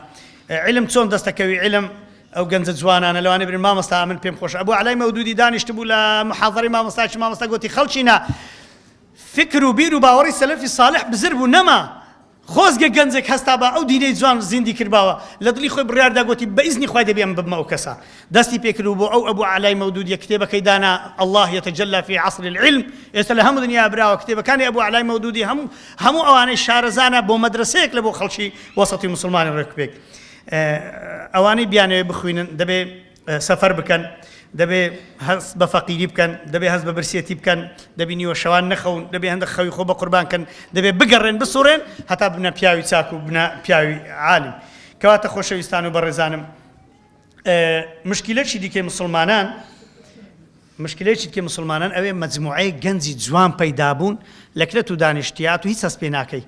علم چۆن دەستەکەوی علم ئەو گەنجە جوانانە لەوانەیە برێن مامۆستا ئەمن پێم خۆشە ئەبو عەلای مەودودی دانیشتبوو لە محاضەرەی مامۆستایەکی مامۆستا گۆتی خەڵکینە فکر و بیر و باوەڕی سەلەفی ساڵح بزر بوو نەما خۆزگە گەنجێک هەستابا ئەو دینەی جوان زیندی کردباوە لە دڵی خۆی بڕیاردا گۆتی بە ئیزنی خوای دەبێ ئەمن ببمە ئەو کەسە دەستی پێکرد و بۆ ئەو ئەبو عەلای مەودودیە کتێبەکەی دانا اللە یتجلی فی عصر العلم ئێستا لە هەموو دنیا براوە کتێبەکانی ئەبو عەلای مەودودی هەموو هەموو ئەوانەی شارەزانە بۆ مەدرەسەیەک لە بۆ خەڵکی وەسەتی موسڵمانی ڕێک پێک ئەوانەی بیانەوێ بخوینن دەبێ سەفەر بکەن دەبێ هەست بە فەقیری بکەن دەبێ هەست بە برسێتی بکەن دەبی نیوە شەوان نەخەون دەبێ هەندە خەوی خۆ بە قوربان کەن دەبێ بگەڕێن بسوڕێن هەتا بنە پیاوی چاک و بنە پیاوی عالم کەواتە خۆشەویستان و بەڕێزانم مشکلەکی دیکەی مسلمانان مشکلەیەکی دیکەی مسلمانان ئەوێ مەجموعەیەک گەنجی جوان پەیدا بوون لە کرێت و دانیشتیات و هیچ هەست پێ ناکەی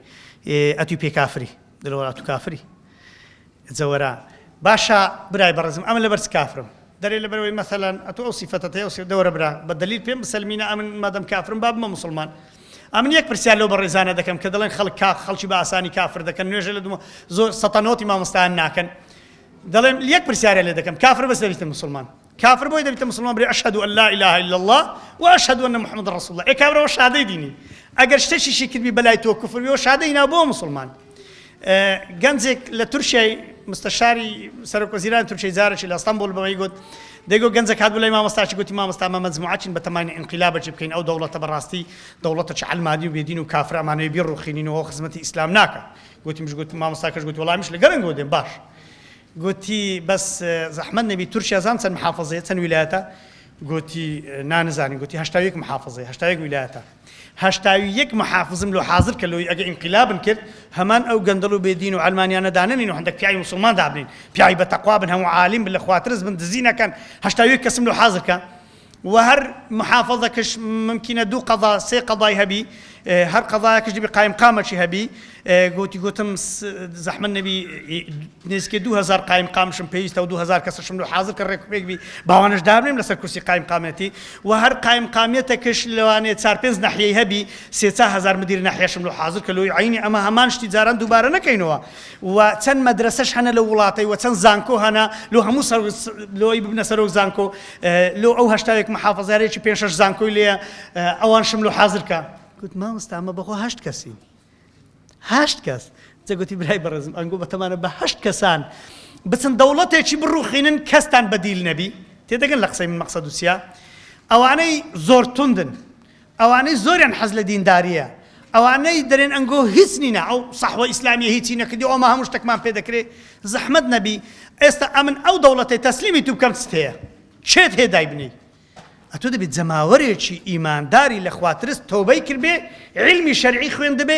ئەتوی پێ کافری دلۆرا تو کافری جەوەرا باشە برای بەڕێزم ئەمن لەبەر چ کافرم دەرێ لەبەرەوەی مەسەلەن ئەتو ئەو سیفەتەت هەیە ئەو سیفەت دەوەرە برا بە دەلیل پێم بسەلمینە ئەمن مادەم کافرم با بمە موسڵمان ئەمن یەک پرسیار لەو بەڕێزانە دەکەم کە دەڵێن خەڵک کا خەڵکی بە ئاسانی کافر دەکەن نوێژە لە دوو زۆر سەتەنۆتی مامۆستایان ناکەن دەڵێم یەک پرسیارە لێ دەکەم کافر بەس دەبیتە موسڵمان کافر بۆی دەبیتە موسڵمان برێ اشهد ان لا اله الا اللە و اشهد ان محمد رسول اللە ئێ کابرا ئەوە شادەی دینی ئەگەر شتێکیشی کردبی بەلای تۆ کوفر بی ئەوە شادەی ناو بۆ موسڵمان گەنجێک لە تورکیای مستەشاری سەرۆک وەزیران تورکیای جارێکی لە ئەستەنبوڵ بەمەی گوت دەیگۆ گەنجێک هات بۆ لای مامۆستاکی گوتی مامۆستا ئەمە مەجموعەکین بە تەماین ئینقیلابەکی بکەین ئەو دەوڵەتە بەڕاستی دەوڵەتەکی عەلمانی و بێدین و کافرە ئەمانەوێ بیڕوخینین و خزمەتی ئیسلام ناکا گوتی مش گوت مامۆستاکەش گوتی وەڵامیش لە گەرنگەوە دێم باش گوتی بەس زەحمەت نەبی تورکیا زان چەند محافزەیە چەند ویلایەتە؟ گۆتی نا نزانین گۆتی 81 محافظەیە 81 ویلایەتە 81 محافظم لۆ حازر کە لۆی ئەگە ئینقلابن کرد هەمان ئەو گەندەڵ و بێدین و عەلمانیانە دانەنین و هەندێک پیاوی موسڵمان دابنین پیاوی بە تەقوا بن هەموو عالیم بن لە خواترس بن دزی نەکەن 81 کەسم لۆ حازر کە وە هەر محافظەکش ممکنە دوو قەزا سێ قەزای هەبی هەر قەزایەکش دەبی قایمقامەکی هەبی گوتی گوتم زەحمەت نەبی نزیکەی 2000 قایمقامشم پێویستە و 2000 کەسشم لۆ حاضر کە ڕێک و پێک بی باوانش دابنێم لەسەر کورسی قایمقامێتی و هەر قایمقامیەتەکش لەوانەیە چار پێنج ناحیەی هەبی سێ چا هەزار مدیر ناحیەشم لۆ حاضر کە لۆی عەینی ئەمە هەمان شتی جاران دووبارە نەکەینەوە و چەند مەدرەسەش هەنە لەو وڵاتەی و چەند زانکۆ هەنە لۆ هەموو سەر لۆی ببنە سەرۆک زانکۆ لۆ ئەو هەشتاوێک محافظارێکی پێنج شەش زانکۆی لێیە ئەوانشم لۆ حازر کە. گوت مامۆستا ئەمە بەخۆ هەشت کەسین هەشت کەس جا گوتی برای بەڕێزم ئەنگۆ بەتەمانە بە هەشت کەسان بچن دەوڵەتێکی بڕوخینن کەستان بەدیل نەبی تێدەگەن لە قسەی من مەقسەد و چیە ئەوانەی زۆر توندن ئەوانەی زۆریان حەز لە دینداریە ئەوانەی دەرێن ئەنگۆ هیچ نینە ئەو سەحوە ئیسلامیە هیچی نەکردی ئەومە هەموو شتێکمان پێ دەکرێ زەحمەت نەبی ئێستا ئەمن ئەو دەوڵەتەی تەسلیمی تو بکەم چت هەیە چێت هەیە دایبنێی ئەتۆ دەبێت جەماوەرێکی ئیمانداری لە خواترس تۆبەی کردبێ عیلمی شەرعی خوێندبێ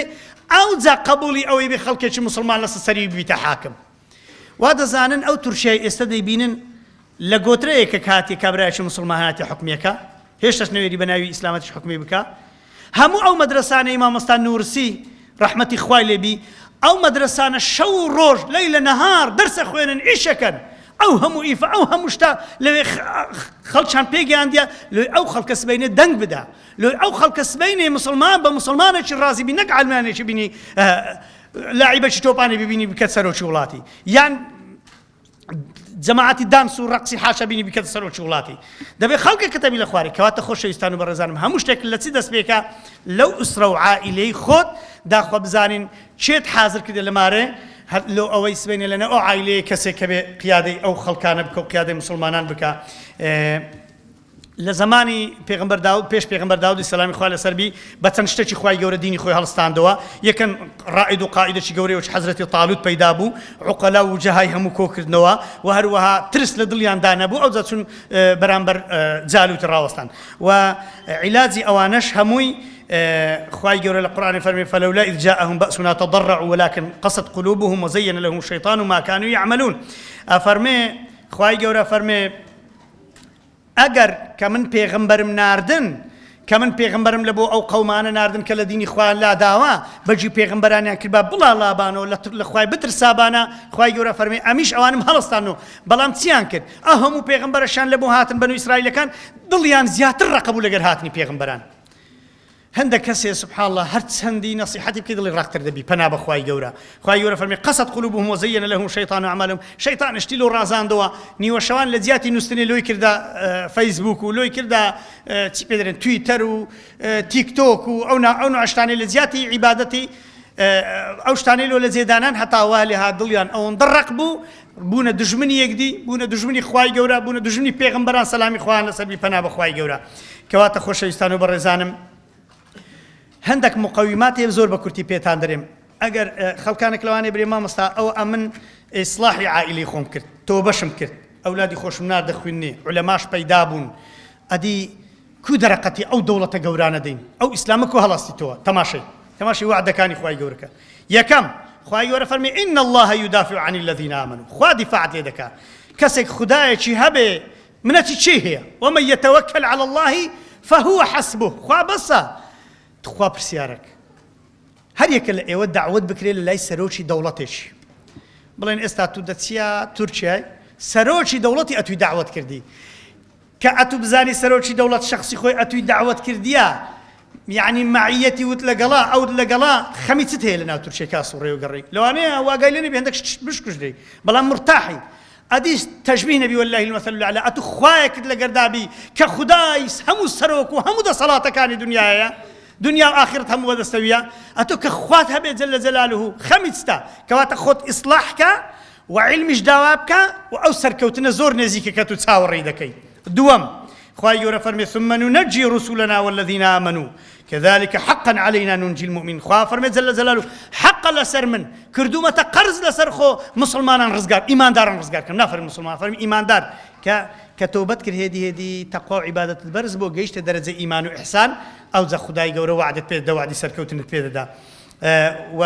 ئەوجا قەبوڵی ئەوەی بێ خەڵکێکی موسڵمان لەسەر سەری ببیتە حاکم وا دەزانن ئەو تورکیای ئێستا دەیبینن لە گۆترەیە کە کاتێ کابرایەکی موسڵمان هاتێ حوکمیەکە هێشتاش نەوێری بە ناوی ئیسلامەتیش حوکمی بکا هەموو ئەو مەدرەسانەی مامۆستا نورسی ڕەحمەتی خوای لێ بی ئەو مەدرەسانە شەو و ڕۆژ لەیلە نەهار دەرسە خوێنن ئیشەکەن ئەو هەموو ئیفە ئەو هەموو شتە لەوێ خەڵکیان پێگەیاندیە لۆی ئەو خەڵکە سبەینێ دەنگ بدا لۆی ئەو خەڵکە سبەینێ مسلمان بە مسلمانێکی ڕازی بی نەک عەلمانێکی بینی لاعیبەکی تۆپانی ببینی بکەت سەرۆکی وڵاتی یان جەماعەتی dance و ڕەقسی حاشا بینی بکەتە سەرۆکی وڵاتی دەبێ خەڵکە کەتەبی لە خوارێ کەواتە خۆشەویستان و بەڕێزانم هەموو شتێک لە چی دەست پێکە لەو ئوسرە و عائیلەی خۆت داخوا بزانین چێت حازر کردێ لە مارێ هەر لۆ ئەوەی سبەینێ لەنێو ئەو عائیلەیە کەسێک کە بێ قیادەی ئەو خەڵکانە بکە و قیادەی مسوڵمانان بکە لە زەمانی پێغەمبەر داود پێش پێغەمبەر داودی سەلامی خوا لەسەر بی بە چەند شتێکی خوای گەورە دینی خۆی هەڵستاندەوە یەکەم ڕائید و قائیدێکی گەورەی وەک حەزرەتی تالوت پەیدا بوو عوقەلا و وجەهای هەموو کۆکردنەوە و هەروەها ترس لە دڵیاندا نەبوو ئەوجا چون بەرامبەر جالوت ڕاوەستان و عیلاجی ئەوانەش هەمووی خوای گەورە لە قورئانی فەرمی فلولا إذ جاءهم بأسنا تضرعوا ولكن قست قلوبهم وزين لهم الشيطان ما كانوا يعملون ئەفەرمێ خوای گەورە فەرمێ ئەگەر کە من پێغەمبەرم ناردن، کە من پێغەمبەرم لە بۆ ئەو قەومانە ناردن کە لە دینی خۆیان لاداوە، بەگی پێغەمبەرانیان کردبا بڵاڵابانەوە لە لە خوای بترسابانە، خوای گەورە فەرمی ئەمیش ئەوانم هەڵستاندنەوە، بەڵام چیان کرد؟ ئەو هەموو پێغەمبەرەشیان لە بۆ هاتن بەنو ئیسرائیلەکان دڵیان زیاتر ڕەقە بوو لەگەر هاتنی پێغەمبەران. هەندەک کەس هەیە سبحان اللە هەر چەندی نەسیحەتی بکەی دڵی ڕەقتر دەبی پەنا بە خوای گەورە خوای گەورە فەرمی قست قلوبهم وزین لهم الشیطان اعمالهم شەیطان شتی لۆ ڕازاندەوە نیوە شەوان لە جیاتی نووستنی لۆی کردە فەیسبوک و لۆی کردە چی پێ دەرێن تویتەر و تیک تۆک و ئەو ئەو نوع شتانەی لە جیاتی عیبادەتی ئەو شتانەی لۆ لە جێدانان هەتا وا لێ هات دڵیان ئەوەندە ڕەق بوو بوونە دوژمنی یەکدی بوونە دوژمنی خوای گەورە بوونە دوژمنی پێغەمبەران سەلامی خوایان لەسەر بی پەنا بە خوای گەورە کەواتە خۆشەویستان و بەڕێزانم هەندێک مقەویمات هەیە زۆر بە کورتی پێتان دەرێم ئەگەر خەڵکانێک لەوانەیە برێ مامۆستا ئەوە ئەمن ئیسلاحی عائیلی خۆم کرد تۆبەشم کرد ئەولادی خۆشم ناردە خوێندنی عولەماش پەیدا بوون ئەدی کو دەرەقەتی ئەو دەوڵەتە گەورانە دەین ئەو ئیسلامە کو هەڵەستیتەوە تەماشەی تەماشەی وەعدەکانی خوای گەورەکە یەکەم خوای گەورە فەرمی ان الله يدافع عن الذين آمنوا خوا دیفاعت لێ دەکا کەسێک خدایەکی هەبێ منەتی چی هەیە ومن يتوكل على الله فهو حسبه خوا بەسە تخوا پرسیارێک هەر یەکە لە ئێوە دەعوەت بکرێت لە لای سەرۆکی دەوڵەتێکی بڵێن ئێستا تو دەچیە تورکیای سەرۆکی دەوڵەتی ئەتوی دەعوەت کردی کە ئەتوو بزانی سەرۆکی دەوڵەت شەخسی خۆی ئەتووی دەعوەت کردیە یەعنی مەعیەتی وت لەگەڵا ئەوت لەگەڵا خەمی چت هەیە لەناو تورکیە کا سوڕێ و گەڕێی لەوانەیە واگای لێ نەبی هەندێک شت بشکوژرێی بەڵام مورتاحی ئەدی تەشبیه نەبی واللە المثل الاعلی ئەتوو خوایەکت لەگەردا بی کە خودای هەموو سەرۆک و هەموو دەسەڵاتەکانی دنیایە دنیا و ئاخرەت هەموو بەدەستەویە ئەتۆ کە خوات هەبێ جل جلاله خەمی چتە کەواتە خۆت ئیسلاح کە وە عیلمیش داوا بکە و ئەو سەرکەوتنە زۆر نێزیکە کە تو چاوەڕێی دەکەی. دووەم، خوای گەورە فەرمی ثم ننجی رسلنا والذین آمنوا كذلك حقا علينا ننجی المؤمنین خوا فەرمێ جل جلاله حەقە لەسەر من کردوومەتە قەرز لەسەر خۆ موسڵمانان ڕزگار ئیمانداران ڕزگار کەم نافەرمی موسڵمان فەرمی ئیماندار کە. کە تۆبەت کرد هێدی هێدی تەقوا و عیبادەتت بەرز بۆ گەیشتە دەرەجەی ئیمان و ئیحسان ئەوجا خودای گەورە وەعدت پێ دەدا وەعدی سەرکەوتنت پێ دەدا و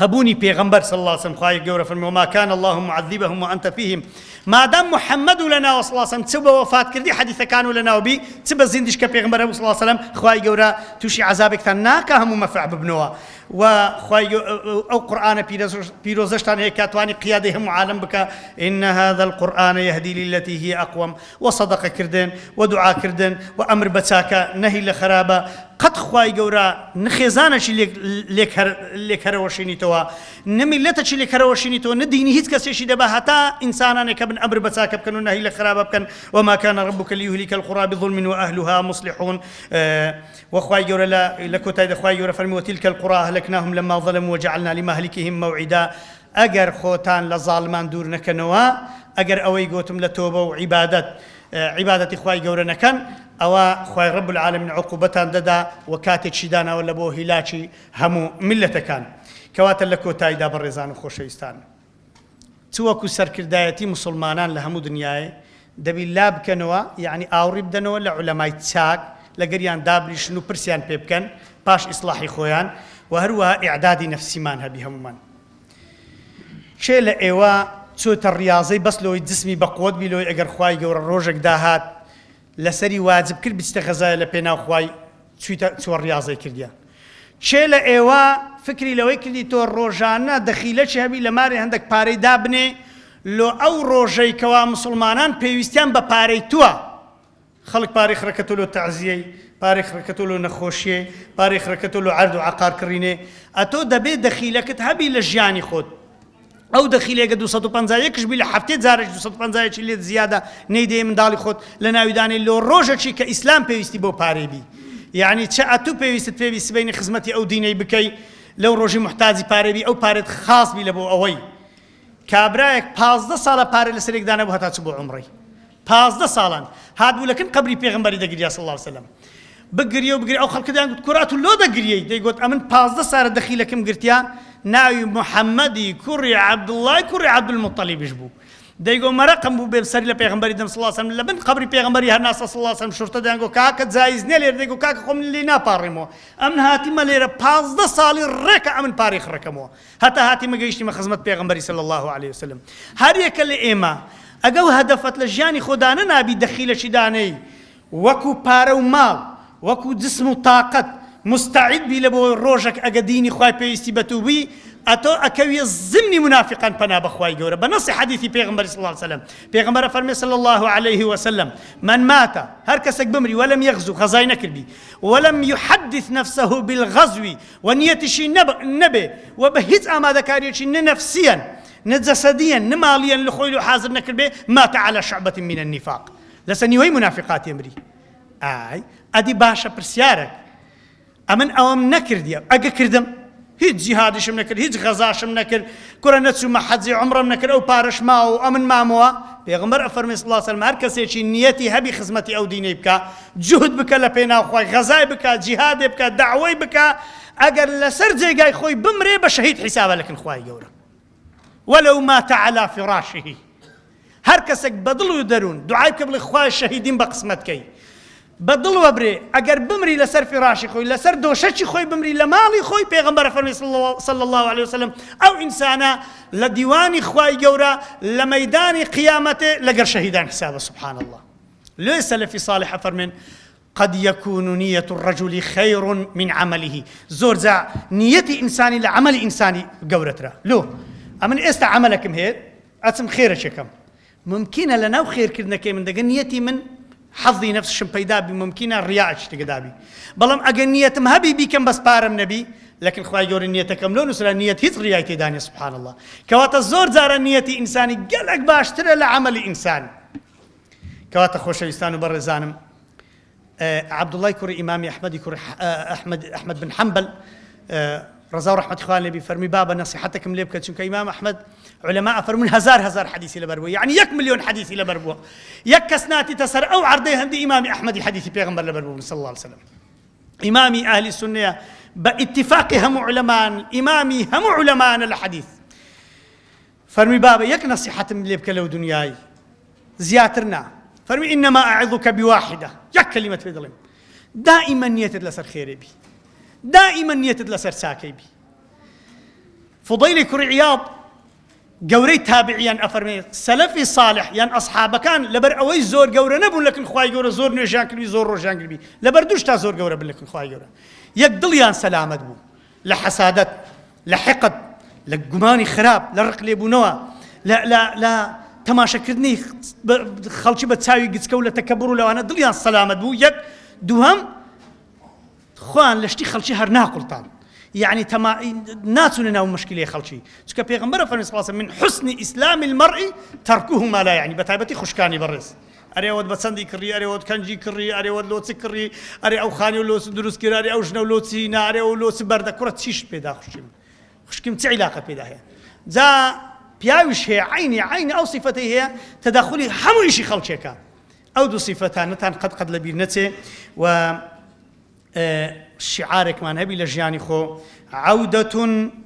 هەبوونی پێغەمبەر صلی اللە علیه وسلم خوای گەورە فەرمی وما کان اللە معذبهم وانت فیهم مادام محمد و لەناوە صلی اللە علیه وسلم چ بە وەفات کردی حەدیثەکان و لەناو بی چ بە زیندیش کە پێغەمبەر هەبوو صلی اللە علیه وسلم خوای گەورە تووشی عەزابێکتان ناکا هەموو مەفع ببنەوە و خوای ئەو قورئانە پیرۆزەشتان هەیە کە توانی قیادەی هەموو عالەم بکا ان هذا القرآن يهدي للتي هي اقوم و سەدەقە کردن و دوعا کردن و ئەمر بە چاکە نەهی لە خەرابە قەت خوای گەورە نە خێزانەکی لێک لێک هەر لێک هەرەوەشینیتەوە نە میللەتەکی لێک هەرەوەشینیتەوە نە دینی هیچ کەسێکی دەبا هەتا ئینسانانێک هەبن ئەمر بە چاکە بکەن و نەهی لە خراپە بکەن وما كان ربك ليهلك القرى بظلم وأهلها مصلحون و خوای گەورە لە لە کۆتایدا خوای گەورە فەرمی وتلك القرى أهلكناهم لما ظلموا وجعلنا لمهلكهم موعدا ئەگەر خۆتان لە زاڵمان دوور نەکەنەوە، ئەگەر ئەوەی گۆتم لە تۆبە و عیبادەت عیبادەتی خوای گەورە نەکەن، ئەوا خوای رب العالمین عقوبەتان دەدا و کاتێکشی داناوە لە بۆ هیلاکی هەموو میللەتەکان. کەواتە لە کۆتاییدا بەڕێزان و خۆشەویستان چ وەکو سەرکردایەتی موسڵمانان لە هەموو دنیایێ دەبی لا بکەنەوە یەعنی ئاوڕی بدەنەوە لە عولەمای چاک لەگەریان دابنیشن و پرسیان پێ بکەن پاش ئیسڵاحی خۆیان و هەروەها ئیعدادی نەفسیمان هەبی هەموومان. کێ لە ئێوە چۆتە ڕیاضەی بەس لۆی جسمی بەقوەت بی لۆی ئەگەر خوای گەورە ڕۆژێک داهات لەسەری واجب کرد بچتە غەزایە لە پێناو خوای چویتە چوە ڕیاضەی کردیە کێ لە ئێوە فکری لەوەی کردی تۆ ڕۆژانە دەخیلەکی هەبی لە مارێ هەندەک پارەی دابنێ لۆ ئەو ڕۆژەی کەوا مسوڵمانان پێویستیان بە پارەی توە خەڵک پارەی خڕەکەتۆ لۆ تەعزیەی، پارەی خڕەکەتۆ لۆ نەخۆشیێ، پارەی خڕەکەتۆ لۆ عەرد و عەقار کڕینێ، ئەتۆ دەبێ دەخیلەکت هەبی لە ژیانی خۆت. ئەو دەخیلەیە گە 250 یەکش بی لە هەفتێ جارێک 250 یەکی لێت زیادە نەیدەیە منداڵی خۆت لە ناوی دانێ لۆ ڕۆژەکی کە ئیسلام پێویستی بەو پارەی بی. یەعنی چ ئەتوو پێویستت پێ بی سبەینی خزمەتی ئەو دینەی بکەی لەو ڕۆژی موحتاجی پارەی بی ئەو پارەت خاس بی لە بۆ ئەوەی کابرایەک 15 ساڵە پارەی لەسەرێک دانابوو هەتا چبوو عومڕەی. 15 ساڵان هاتبوو لە کن قەبری پێغەمبەری دەگریا صلی اللە علیە وسلم بگریە و بگری ئەو خەڵکە دەیان گوت کورە ئەتوو لۆ دەگریەی دەیگوت ئەمن 15 سارە دەخیلەکم گرتیا ناوی محەممەدی کوڕی عەبدوڵڵای کوڕی عەبدولموتەلیبیش بوو دەیگۆ مەرەقم بوو بێ سەری لە پێغەمبەری دەم صلی اللە علیە وسلم لە بن قەبری پێغەمبەری هەر ناسە صلی اللە علیە وسلم شورتە دەیان گۆ کاکە جایز نییە لێرە دەیگۆ کاکە خۆم لێ ناپاڕێمەوە ئەمن هاتیمە لێرە 15 ساڵی ڕێکە ئەمن پارەی خڕەکەمەوە هەتا هاتیمە گەیشتیمە خزمەت پێغەمبەری صلی اللە علیە وسلم هەر یەکە لە ئێمە ئەگەو هەدەفت لە ژیانی خۆ دانەنابی دەخیلەکی دانێی وەکو پارە و ماڵ وەکو جسم و تاقەت مستعد بی لە بۆ ڕۆژەک ئەگە دینی خوای پێویستی بە تو بی ئەتۆ ئەکەویە زمنی منافقان پەنا بە خوای گەورە بە نەسی حەدیثی پێغەمبەری صلی اللە علیه وسلم پێغەمبەر ئەفەرمێ صلی اللە علیه وسلم من مات هەر کەسێک بمری ولم یغزو غەزای نەکردبی ولم یحدث نفسه بالغزو و نیەتیشی نەبێ و بە هیچ ئامادەکاریەکی نە نەفسیەن نە جەسەدیەن نە ماڵیەن لە خۆی لۆ حازر نەکردبێ مات علی شعبة من النفاق لەسەر نیوەی مونافیقاتی مری ئای ئەدی باشە پرسیارەک ئەمن ئەوەم نەکردیە ئەگە کردم هیچ جیهادیشم نەکرد هیچ غەزاشم نەکرد کورە نەچوومە حەجی عومڕەم نەکرد ئەو پارەش ماوە و ئەمن مامەوە پێغەمبەر ئەفەرمێ صلی اللە علیه وسلم هەر کەسێکی نیەتی هەبی خزمەتی ئەو دینەی بکا جوهد بکە لە پێناو خوای غەزای بکا جیهادێ بکا دەعوەی بکا ئەگەر لەسەر جێگای خۆی بمرێ بە شەهید حیسابە لەکن خوای گەورە ولو مات علی فراشه هەر کەسێک بە دڵ و دەروون دوعای بکە بڵێ خوایە شەهیدیم بە قسمەت کەی بە دڵ وەبرێ ئەگەر بمری لەسەر فیراشی خۆی لەسەر دۆشەکی خۆی بمری لە ماڵی خۆی پێغەمبەر فەرمی صلی الله علیه وسلم ئەو ئینسانە لە دیوانی خوای گەورە لە مەیدانی قیامەتێ لەگەر شەهیدان حسابە سبحان الله لێ سەلەفی صالح فەرمێن قد يكون نية الرجل خير من عمله زۆر جا نیەتی ئینسانی لە عەمەلی ئینسانی گەورەترە لۆ ئەمن ئێستا عەمەلەکم هەیە ئەچم خێرەکێکەم ممکنە لە ناو خێرکردنەکەی من دەگە نیەتی من حەزی نەفسشم پەیدا بی ممکنە ڕیاعش تێگەدابی بەڵام ئەگەر نیەتم هەبی بیکەم بەس پارەم نەبی لەکن خوای گەورە نیەتەکەم لۆ نووسرا نیەت هیچ ڕیای تێدا نیە سبحان الله کەواتە زۆر جارە نیەتی ئینسانی گەلەک باشترە لە عەمەلی ئینسان کەواتە خۆشەویستان و بەڕێزانم عەبدوڵای کوڕی ئیمامی ئەحمەدی کوڕی ئەحمەد ئەحمەد بن حەنبەل ڕەزا و ڕەحمەتی خوایان لێ بی فەرمی بابە نەسیحەتێکم لێ بکە چونکە ئیمام ئەحمەد علەما ئەفەرموون هەزار هەزار حەدیسی لەبەر بووە یعنی یەک ملیۆن حەدیسی لەبەر بووە یەک کەس ناتیتە سەر ئەو عەردەی هەندی ئیمامی ئەحمەدی حەدیسی پێغەمبەر لەبەر بوو صلی الله علیه وسلم ئیمامی ئەهلی سوننەیە بە ئیتفاقی هەموو علەمان ئیمامی هەموو علەمانە لە حەدیث فەرمی بابە یەک نەسیحەتم لێ بکە لەو دنیای. زیاتر نا. فەرمی انما اعظک بواحدە، یەک کەلیمەت پێ دەڵێم، دائیمەن نیەتت لەسەر خێرێ بی، دائیمەن نیەتت لەسەر چاکەی بی. فضەیلی کوڕی عیاض گەورەی تابعیان ئەفەرمێ سەلەفی صالح یان ئەصحابەکان لەبەر ئەوەی زۆر گەورە نەبوون لەکن خوای گەورە زۆر نوێژیان کردبی زۆر ڕۆژیان کردبی لەبەر دوو شتا زۆر گەورە بن لەکن خوای گەورە یەک دڵیان سەلامەت بوو لە حەسادەت لە حقد لە گومانی خراپ لە ڕق لێبوونەوە لە لە لە تەماشەکردنی خەڵکی بە چاوی گچکە و لە تەکەبر و لەوانە دڵیان سەلامەت بوو یەک دووهەم خۆیان لە شتی خەڵکی هەر ناقوڵتان یعنی تەما ناچونە ناو مشکلەی خەڵکی چونکە پێغەمبەر فەرمی صلی الله من حسن اسلام المرء ترکه ما لا یعنی بە تایبەتی خوشکانی بەڕێز ئەرێ ئەوەت بە چەندی کڕی ئەرێ ئەوەت کەنجی کڕی ئەرێ ئەوەت لۆ چ کڕی ئەرێ ئەو خانی و لۆ چ دروست کرد ئەرێ ئەو ژنە و لۆ چی نا ئەرێ ئەو لۆ چ بەردە کوڕە چیشت پێدا خوشکی من خوشکیم چ عیلاقە پێدا هەیە جا پیاویش هەیە عینی عینی ئەو سیفەتەی هەیە تەداخلی هەموو ئیشی خەڵکێکە ئەو دوو سیفەتانەتان قەت قەت لەبیر نەچێ و شیعارێکمان هەبی لە ژیانی خۆ عودة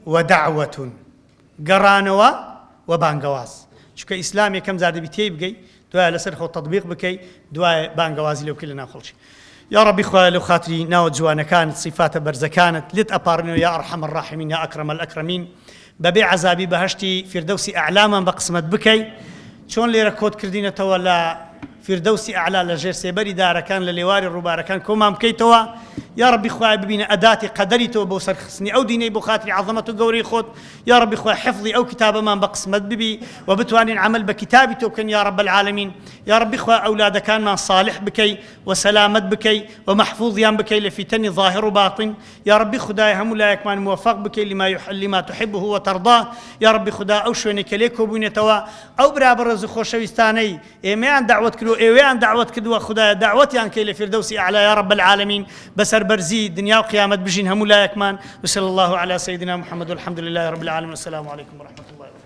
و دعوة گەڕانەوە و بانگەواز چونکە ئیسلام یەکەم جار دەبی تێی بگەی دوایە لەسەر خۆ تەطبیق بکەی دوایە بانگەوازی لێ بکەی لەناو خەڵکی یا ڕەبی خوایە لەو خاتری ناوە جوانەکانت سیفاتە بەرزەکانت لێت ئەپاڕێنەوە یا ئەرحەم الراحمین یا ئەکرەم الاکرمین بەبێ عەزابی بەهەشتی فیردەوسی ئەعلامان بە قسمەت بکەی چۆن لێرە کۆت کردینەتەوە لە فیردەوسی ئەعلا لە ژێر سێبەری دارەکان لە لێواری ڕووبارەکان کۆمان بکەیتەوە یا ڕەبی خوایە ببینە ئەداتی قەدەری تۆ بۆ سەرخستنی ئەو دینەی بۆ خاتری عەزەمەت و گەورەی خۆت یا ڕەبی خوایە حفظی ئەو کتابەمان بە قسمەت ببی و بتوانین عەمەل بە کتابی تۆ بکەین یا رب العالمین یا ڕەبی خوایە ئەولادەکانمان صالح بکەی و سەلامەت بکەی و مەحفوظیان بکەی لە فیتەنی ظاهر و باطن یاڕەبی خودایە هەموو لایەکمان موفق بکەی لما لما تحبه وترضاه یاڕەبی خودا ئەو شوێنەی کە لێ کۆبووینەتەوە ئەو برا بەڕێز و خۆشەویستانەی ئێمەیان دەعوەت کردووە ئێوەیان دەعوەت کردووە خودایە دەعوەتیان کەی لە فیردەوسی ئەعلا یا رب العالمین بەسەر بەرزی دنیا و قیامەت بژین هەموو لایەکمان وصلی الله علی سیدنا محمد والحمد لله رب العالمین والسلام علیکم ورحمة الله وبرکاته.